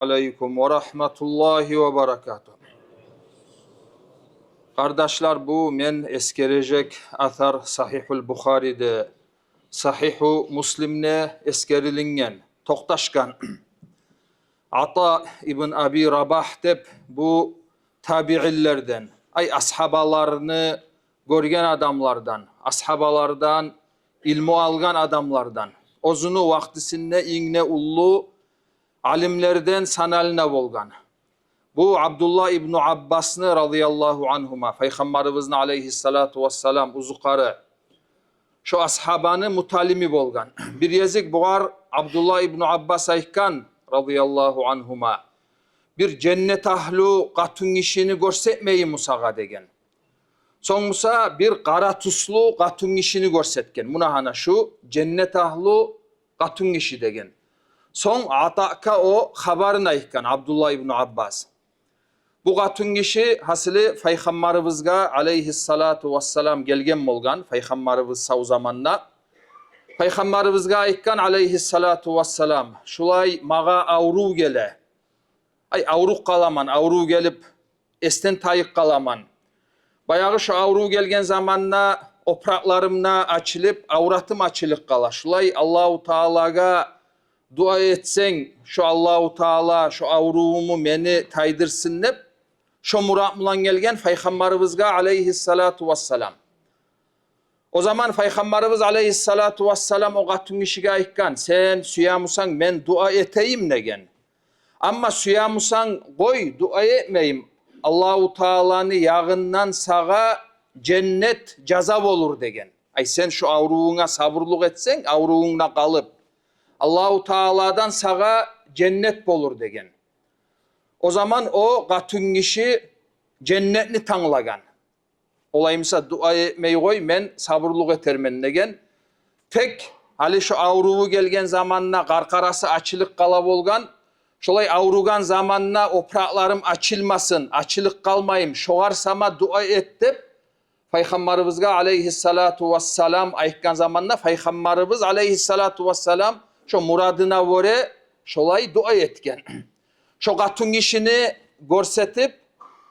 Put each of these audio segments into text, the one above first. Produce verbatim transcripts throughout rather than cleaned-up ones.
алейкум ва рагьматуллагьи ва баракатугь. Къардашлар, бу мен эсгережек асар Сагьигьул Бухариде, Сагьигьу Муслимде эсгерилинген, токъташгъан. Ата ибн Аби Рабагь деп, бу табиинлерден, ай, асгьабаланы гёрген адамлардан, асгьабалардан илму алгъан адамлардан, оьзюню вакътисинде инг де уллу алимлерден саналына болгъан. Бу Абдуллагь ибну Аббасны, радияллагьу ангьума, Пайхаммарыбызны, алейгьиссалату вассалам, узукъары, шо асгьабаны муталими болгъан. Бир гезик бугъар Абдуллагь ибну Аббас айтгъан, радияллагьу ангьума: «Бир женнет агьлю къатынгишини гёрсетмейимми сагъа?» — деген. Сонг буса бир къара тюслю къатынгишини гёрсетген. «Муна гьана шу женнет агьлю къатынгиши», — деген. Сонг Атагъа о хабарын айтгъан Абдуллагь ибну Аббас. Бу къатынгиши, гьасили, Пайхаммарыбызгъа, алейгьиссалату вассалам, гелген болгъан, Пайхаммарыбыз сав заманда. Пайхаммарыбызгъа айтгъан, алейгьиссалату вассалам: «Шулай магъа аврув геле. Ай, авруп къаламан, аврув гелип, эсден тайып къаламан. Баягъы шо аврув гелген заманда опуракъларым да ачылып, авратым ачылып къала. Шулай Аллагьу Таалагъа дуа этсенг, шо Аллагьу Таала шо аврувуму мени тайдырсын», — деп, шо мурат булан гелген Пайхаммарыбызгъа, алейгьиссалату вассалам. О заман Пайхаммарыбыз, алейгьиссалату вассалам, о къатынгишиге айтгъан: «Сен сюемусанг, мен дуа этейим», — деген. «Амма сюемусанг, къой, дуа этмейим. Аллагьу Тааланы ягъындан сагъа женнет жаза болур», — деген. «Ай, сен шо аврувунга сабурлукъ этсенг, аврувунг да къалып, Аллагьу Тааладан сагъа женнет болур», — деген. О заман о къатынгиши женнетни танглагъан. «Олай буса, дуа этмей къой, мен сабурлукъ этермен», — деген. Тек гьали шо авруву гелген заманда къаркъарасы ачылып къала болгъан. «Шолай авругъан заманда опуракъларым ачылмасын, ачылып къалмайым, шогъар сама дуа эт», — деп, Пайхаммарыбызгъа, алейгьиссалату вассалам, айтгъан заманда, Пайхаммарыбыз, алейгьиссалату вассалам, шо мурадына гёре шолай дуа этген. Шо къатынгишини гёрсетип,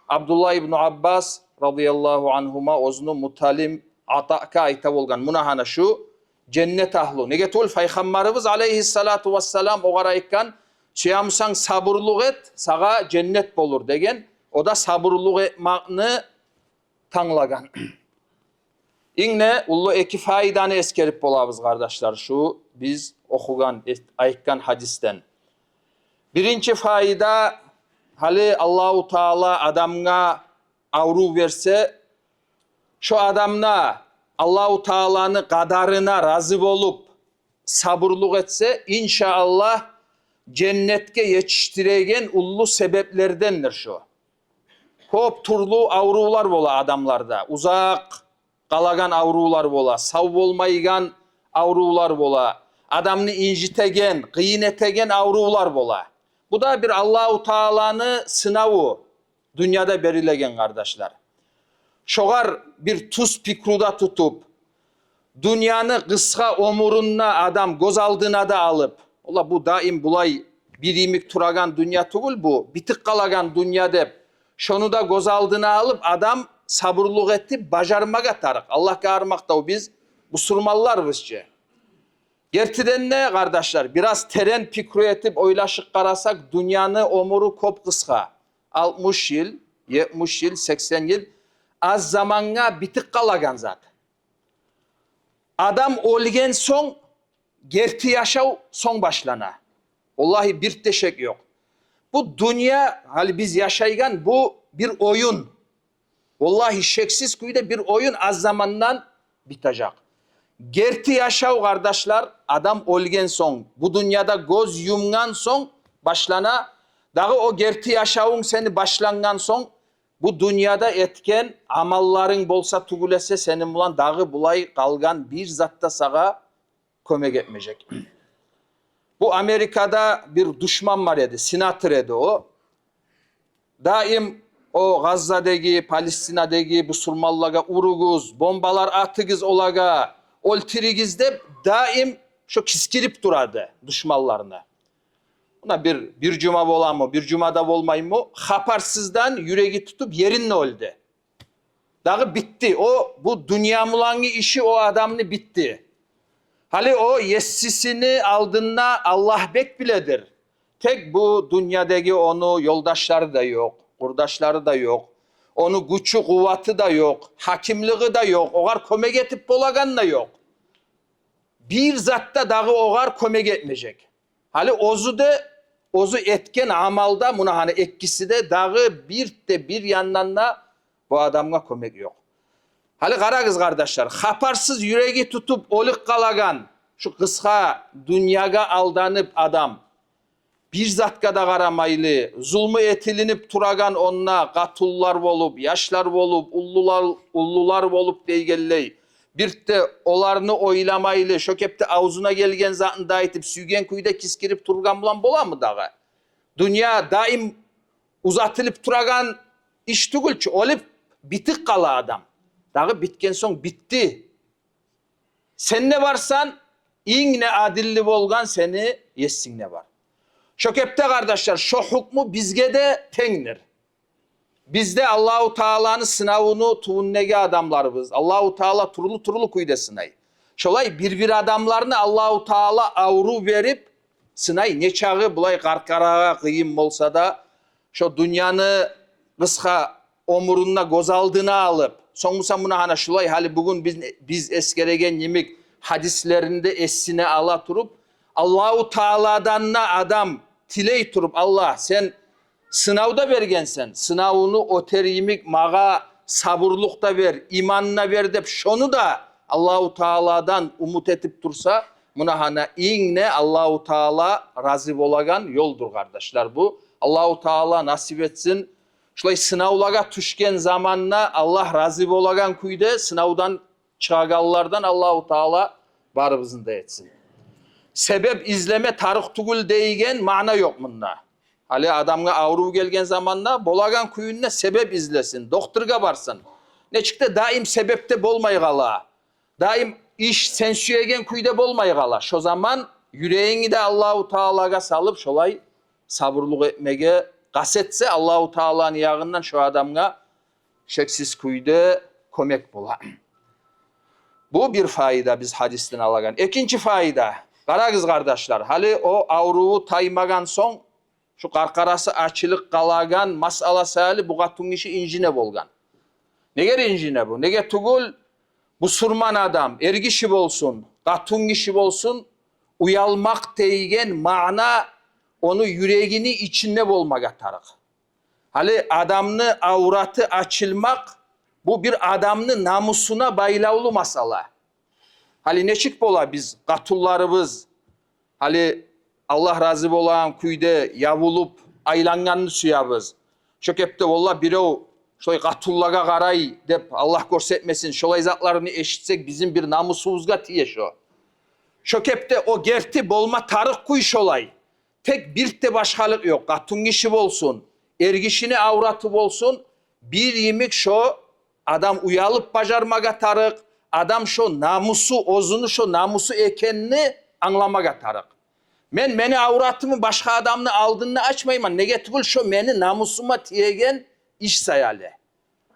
Абдуллагь ибну Аббас, радияллагьу ангьума, оьзюню муталим Атагъа айта болгъан: «Муна гьана шу женнет агьлю». Неге тюгюл, Пайхаммарыбыз, алейгьиссалату вассалам, огъар айтгъан: «Сюемусанг, сабурлукъ эт, сагъа женнет болур», — деген. О да сабурлукъ этмекни танглагъан. Инг де уллу эки пайданы эсгерип болабыз, къардашлар, шу биз охугъан, эт-, айтгъан гьадисден. Биринчи пайда: гьали Аллагьу Таала адамгъа аврув берсе, шо адам да Аллагьу Тааланы къадарына рази болуп, сабурлукъ этсе, иншааллагь, женнетге етишдиреген уллу себеплердендир шо. Кёп тюрлю аврувлар бола адамларда. Узакъ къалагъан аврувлар бола, сав болмайгъан аврувлар бола, адамны инжитеген, къыйын этеген аврувлар бола. Бу да бир Аллагьу Тааланы сынаву. Дюньяда берилеген, къардашлар. Шогъар бир тюз пикруда тутуп, дюньяны къысгъа оьмюрюн де адам гёз алдына да алып, ола бу даим булай бир йимик турагъан дюнья тюгюл бу, битип къалагъан дюнья деп, шону да гёз алдына алып, адам сабурлукъ этип бажармагъа тарыкъ. Аллагьгъа гьар макътав, биз бусурманларбыз чы. Гертиден де, къардашлар, бираз терен пикру этип ойлашып къарасакъ, дюньяны оьмюрю кёп къысгъа. Алтмыш йыл, етмиш йыл, сексен йыл аз замангъа битип къалагъан зат. Адам оьлген сонг, герти яшав сонг башлана. Валлагьи, бир де шек ёкъ. Бу дюнья, гьали биз яшайгъан, бу бир оюн. Валлагьи, шексиз кюйде бир оюн аз замандан битежек. Герти яшав, къардашлар, адам оьлген сонг, бу дюньяда гёз юмгъан сонг башлана. Дагъы о герти яшавунг сени башлангъан сонг, бу дюньяда этген амалларынг болса тюгюл эсе, сени булан дагъы булай къалгъан бир зат да сагъа кёмек этмежек. Бу Америкада бир душман бар эди, сенатор эди о. Даим о Газзадагъы, Палестинадагъы бусурманлагъа: «Уругъуз, бомбалар атыгъыз олагъа, оьлтюрюгюз», — деп, даим шо кискирип турады душманларына. Муна бир, бир жума боламы, бир жума да болмаймы, хабарсыздан юреги тутуп, еринден оьлдю. Дагъы битди. О, бу дюнья булангъы иши о адамны битди. Гьали о есисини алдында Аллагь бек биледир. Тек бу дюньядагъы ону ёлдашлары да ёкъ, къурдашлары да ёкъ, ону гючю, къуваты да ёкъ, гьакимлиги де ёкъ, огъар кёмек этип болагъан да ёкъ. Бир зат да дагъы огъар кёмек этмежек. Гьали оьзю де, оьзю этген амал да, муна гьана экиси де, дагъы бир де, бир яндан да бу адамгъа кёмек ёкъ. Гьали къарагъыз, къардашлар, хабарсыз юреги тутуп оьлюп къалагъан, шу къысгъа дюньягъа алданып адам, бир затгъа да къарамайлы, зулму этилинип турагъан онда къатунлар болуп, яшлар болуп, уллулар, уллулар болуп дегенлей, бир де оланы ойламайлы, шо кепде авзуна гелген затын да айтып, сюйген кюйде кискирип тургъан булан боламы дагъы? Дюнья даим узатылып турагъан иш тюгюл чю, оьлюп битип къала адам. Дагъы битген сонг битди. Сен де барсан, инг де адилли болгъан сени есинг де бар. Шо кепде, къардашлар, шо гьукму бизге де тенгдир. Биз де Аллагьу Тааланы сынавуну тюбюндеги адамларбыз. Аллагьу Таала тюрлю-тюрлю кюйде сынай. Шолай бир-бир адамланы Аллагьу Таала аврув берип сынай. Не чагъы булай къаркъарагъа къыйын болса да, шо дюньяны къысгъа оьмюрюн де гёз алдына алып, сонг буса муна гьана шулай гьали бугюн биз, биз эсгереген йимик гьадислерин де эсине ала туруп, Аллагьу Тааладан да адам тилей туруп: «Аллагь, сен сынав да бергенсен, сынавуну оьтер йимик магъа сабурлукъ да бер, иман да бер», — деп, шону да Аллагьу Тааладан умут этип турса, муна гьана инг де Аллагьу Таала рази болагъан ёлдур, къардашлар, бу. Аллагьу Таала насип этсин шулай сынавлагъа тюшген заманда Аллагь рази болагъан кюйде сынавдан чыгъагъанлардан Аллагьу Таала барыбызны да этсин. Себеп излеме тарыкъ тюгюл деген маъна ёкъ мунда. Гьали адамгъа аврув гелген заманда болагъан кюйюнде себеп излесин, докторгъа барсын. Нечик де даим себепде болмай къала. Даим иш сен сюеген кюйде болмай къала. Шо заман юрегингни де Аллагьу Таалагъа салып, шолай сабурлукъ этмеге къаст этсе, Аллагьу Тааланы ягъындан шо адамгъа шексиз кюйде кёмек бола. Бу бир пайда биз гьадисден алагъан. Экинчи пайда. Къарагъыз, къардашлар, гьали о авруву таймагъан сонг, шу къаркъарасы ачылып къалагъан масъала саялы бу къатынгиши инжине болгъан. Неге инжине бу? Неге тюгюл, бусурман адам, эргиши болсун, къатынгиши болсун, уялмакъ деген маъна ону юрегини ичинде болмагъа тарыкъ. Гьали адамны авраты ачылмакъ, бу бир адамны намусуна байлавлу масъала. Гьали нечик бола, биз къатынларыбыз, гьали Аллагь рази болагъан кюйде ябулуп айлангъанны сюебиз. Шо кепде, валлагь, бирев шолай къатынлагъа къарай деп, Аллагь гёрсетмесин, шолай затланы эшитсек, бизин бир намусубузгъа тие шо. Шо кепде о герти болма тарыкъ кюй шолай. Тек бир де башгъалыкъ ёкъ. Къатынгиши болсун, эргишини авраты болсун, бир йимик шо адам уялып бажармагъа тарыкъ, адам шо намусу, оьзюню шо намусу экенни англамагъа тарыкъ. Мен мени авратымны башгъа адамны алдында ачмайман, неге тюгюл шо мени намусума тиеген иш саялы.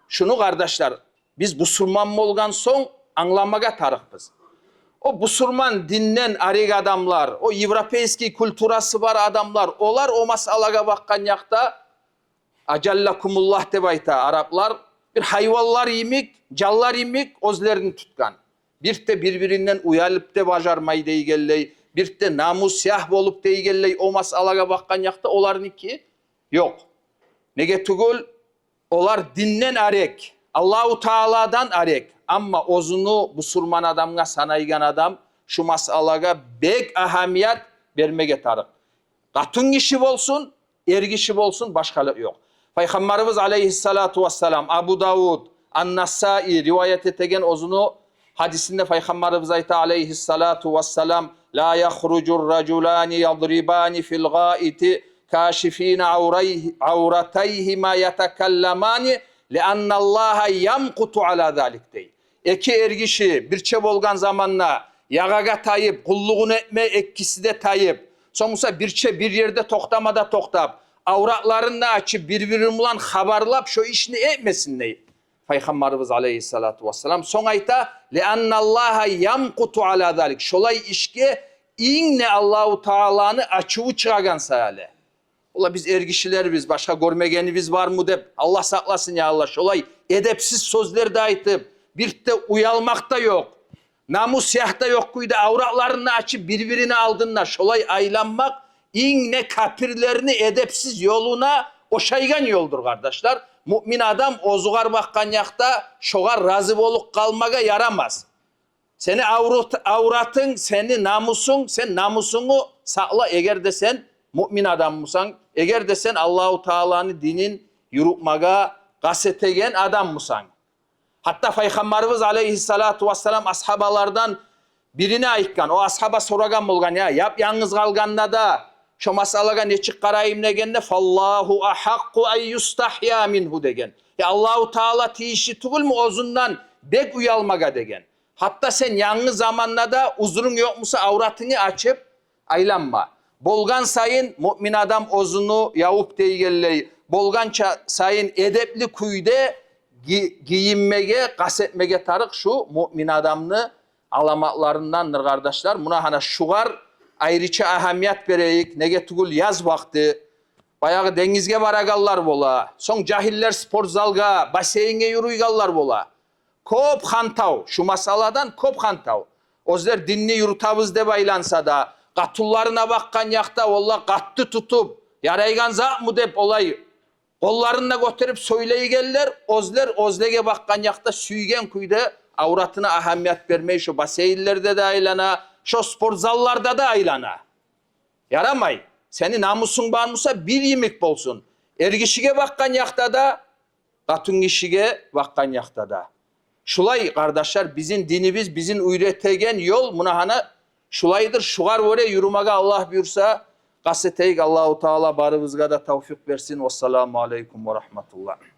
Шуну, къардашлар, биз бусурман болгъан сонг англамагъа тарыкъбыз. О бусурман динден арек адамлар, о европейский культурасы бар адамлар, олар о масъалагъа бакъгъан якъда, ажаллакумуллагь деп айта араплар, бир гьайванлар йимик, жанлар йимик оьзлерин тутгъан. Бир де бир-биринден уялып да бажармай дегенлей, бир де намусягь болуп дегенлей, о масъалагъа бакъгъан якъда оларныки ёкъ. Неге тюгюл, олар динден арек, Аллагьу Тааладан арек. Амма оьзюню бусурман адамгъа санайгъан адам шу масъалагъа бек агьамият бермеге тарыкъ. Къатынгиши болсун, эргиши болсун, башгъалыкъ ёкъ. Пайхаммарыбыз алейгьиссалату вассалам, Абу Давуд, Ан-Насаи риваят этеген оьзюню гьадисинде Пайхаммарыбыз айта алейгьиссалату вассалам: «Ла яхружур ражулани ядрибани фил гъаити кашифина аврайгь-, авратайгьима ятакалламани, лианналлагьа ямкъуту ала залик», — дей. Эки эргиши бирче болгъан заманда ягъагъа тайып, къуллугъун этме экиси де тайып, Сонг буса бирче бир ерде токътама да токътап, авратларын да ачып, бир-бири булан хабарлап, шо ишни этмесин дей Пайхаммарыбыз алейгьиссалату вассалам. Сонг айта: «Лианналлагьа ямкъуту ала залик». Шолай ишге инг де Аллагьу Тааланы ачуву чыгъагъан саялы. Ола биз эргишилербиз, башгъа гёрмегенибиз бармы деп, Аллагь сакъласын, я Аллагь, шолай эдепсиз сёзлер де айтып, бир де уялмакъ да ёкъ, намус ях да ёкъ кюйде авратларын да ачып, бир-бирини алдында шолай айланмакъ инг де капирлени эдепсиз ёлуна ошайгъан ёлдур, къардашлар. Муъмин адам оьзюгер бакъгъан якъда шогъар рази болуп къалмагъа ярамас. Сени аврат-, авратынг, сени намусунг, сен намусунгну сакъла, эгер де сен муъмин адам бусанг, эгер де сен Аллагьу Тааланы динин юрютмеге къаст этеген адам бусанг. Гьатта Пайхаммарыбыз алейгьиссалату вассалам асгьабалардан бирине айтгъан, о асгьаба сорагъан болгъан: «Я, яп-янгыз къалгъанда да шо масъалагъа нечик къарайым?» — дегенде, «Фаллагьу агьакъкъу ан юстагья мингьу», — деген. «Я, Аллагьу Таала тийишли тюгюлмю оьзюнден бек уялмагъа?» — деген. Гьатта сен янгыз заманда да, узрунг ёкъ буса, авратынгны ачып айланма. Болгъан сайын муъмин адам оьзюню явуп дегенлей, болгъан ча-, сайын эдепли кюйде ги-, гийинмеге къаст этмеге тарыкъ, шу муъмин адамны аламатларындандыр, къардашлар. Муна гьана шугъар айрыча агьамият берейик. Неге тюгюл яз вакъти баягъы денгизге барагъанлар бола, сонг жагьиллер спортзалгъа, бассейнге юрюйгенлер бола. Кёп хантав, шу масъаладан кёп хантав. Оьзлер динни юрютебиз деп айланса да, къатунларына бакъгъан якъда, валлагь, къатты тутуп, ярайгъан затмы деп, олай къолларын да гётерип сёйлейгенлер, оьзлер оьзлеге бакъгъан якъда сюйген кюйде, авратына агьамият бермей, шо бассейнлерде де айлана, шо спортзалларда да айлана. Ярамай. Сени намусунг бар буса, бир йимик болсун. Эргишиге бакъгъан якъда да, къатынгишиге бакъгъан якъда да. Шулай, къардашлар, бизин динибиз бизин уьйретеген ёл муна гьана шулайдыр. Шугъар гёре юрюмеге, Аллагь буюрса, къаст этейик. Аллагьу Таала барыбызгъа да тавфикъ берсин. Вассаламу алейкум ва рагьматуллагь.